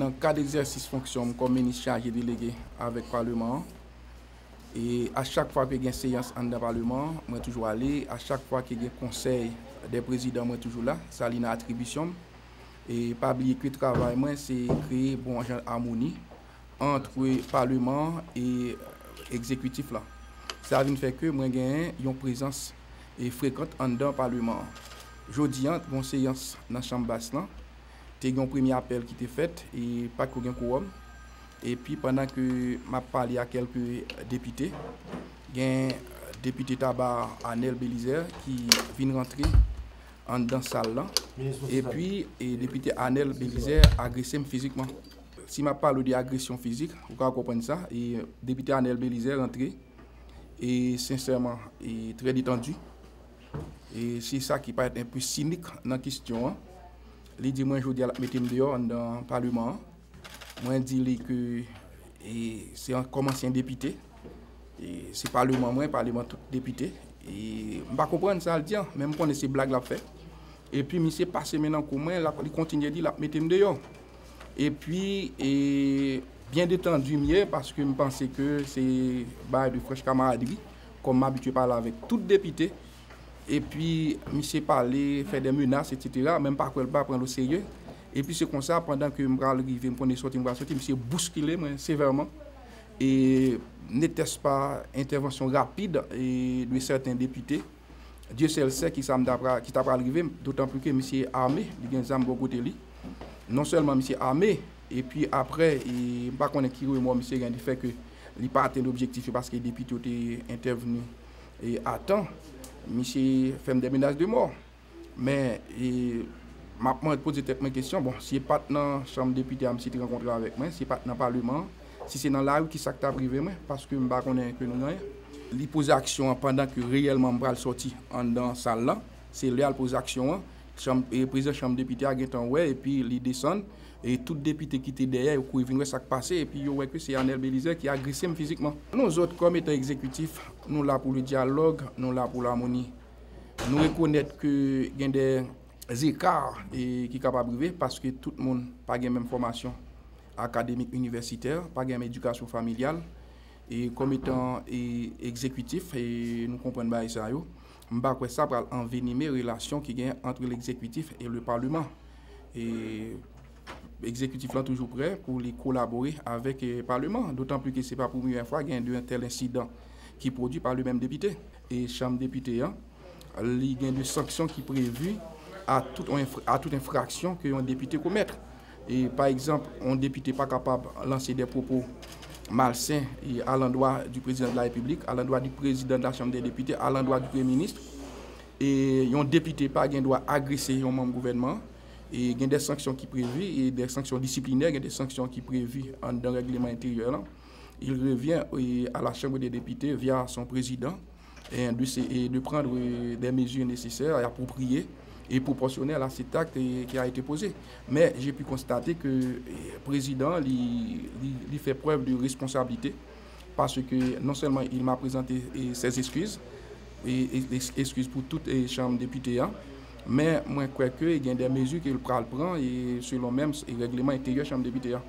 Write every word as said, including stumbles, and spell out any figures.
Nan kad egzèsis fonksyon m kòm minis chaje delege avèk Paleman an, e a chak fwa ke gen seyans anndan Paleman an, mwen toujou ale. A chak fwa ke gen konsèy dè prezidan, mwen toujou la. Sa li nan atribisyon m. E pa bliye ke travay mwen, se kreye bon jan amoni ant Paleman an e egzekitif lan. Sa vin fè ke mwen genyen yon prezans e frekant anndan Paleman an. Jodi a, gon seyans nan Chanm Bas lan, te gen yon premye apèl ki te fèt e pa t ko gen kowòm. Epi pandan ke m ap pale a kèlke depite, gen depite Taba Anel Belizaire ki vin rantre anndan sal lan. Epi e depite Anel Belizaire agrese m fizikman. Si m ap pale w de agresyon fizik, ou ka konprann sa. E depite Anel Belizaire rantre e sensèman e trè detandi. E se sa ki parèt enpe sinik nan kesyon an. Li di mwen jodi a l ap mete m deyò anndan Paleman an. Mwen di li ke e se an, kòm ansyen depite, e se Paleman mwen, Paleman tout depite. E m pa konprann sa l di an, men m konnen se blag l ap fè. Epi misye pase men nan kou mwen, l ap, li kontinye di l ap mete m deyò. Epi e byen detandi m ye, paske m panse ke se bagay de franch kamaradri, kòm m abitye pale avèk tout depite. Epi misye pale, fè de menas, etsetera, men m pa kwè l pa pran l oserye. Epi se konsa, pandan ke m pral rive, m konnen sòti, m pral sòti, misye bouskile mwen sevèman. E netès pa entèvansyon rapid e de sèten depite. Dye sèl sè ki sa m ta pra-, ki ta pral rive m, dotan pli ke misye ame, li gen zam bò kote li. Non sèlman misye ame, epi apre, e, m pa konnen ki remò misye gen, li fè ke li pa atenn objektif yo paske depite yo te entèvni e a tan. Misye fè m de menas de mò. Men, e, m ap mwen poze tèt mwen kesyon, bon, si e pa t nan chanm depite a misye te rankontre avèk mwen, si e pa t nan paleman an, si se nan lari, kisa k t ap rive mwen, paske m pa konnen ke nou gen anyen. Li poze aksyon an pandan ke reyèlman m pral sòti anndan sal lan. Se lè a l poze aksyon an, chanm, e, prezidan chanm depite a gentan wè, epi li desann, e tout depite ki te dèyè yo kouri vin wè sa k pase, epi yo wè ke se Anel Belizaire ki agrese m fizikman. Nou zòt, kòm etan egzekitif, nou la pou le dyalòg, nou la pou lamoni. Nou rekonèt ke gen de zeka, e, ki kapab rive, paske tout moun pa gen menm fòmasyon akademik, inivèsitè, pa gen menm edikasyon familyal. E kòm etan, e, egzekitif, e, nou konprann bagay sa yo. M pa kwè sa pral anvenime relasyon ki gen ant legzekitif e le paleman. E egzekitif lan toujou prè pou li kolabore avèk, e, paleman, dotan pli ke se pa pou premyè fwa gen de tèl ensidan ki pwodui pa le menm depite. E chanm depite an, li gen de sanksyon ki previ a tout, a tout enfraksyon ke yon depite komèt. E, pa egzanp, yon depite pa kapab lanse de pwopo malsen, e, à l'endroit du président de la République, à l'endroit du président de la Chambre des députés, à l'endroit du Premier ministre. E yon depite pa gen dwa agrese yon manm gouvènman. E gen de sanksyon ki previ, e de sanksyon disiplinè, gen de sanksyon ki previ anndan règleman enteryè lan. Il revient, e, à la Chambre des députés, via son président, e de, se, e de prendre, e, des mesures nécessaires et appropriées et proportionnelles à cet acte, e, qui a été posé. Mais j'ai pu constater que, e, prezidan, li, li, li fè prèv de responsabilité, parce que non seulement il m'a présenté, e, ses excuses, e, e, ex-, excuses pour tout, e, chanm depite a, men mwen kwè ke gen de mezi ke l pral pran, e, selon menm, e, règleman enteryè chanm depite a.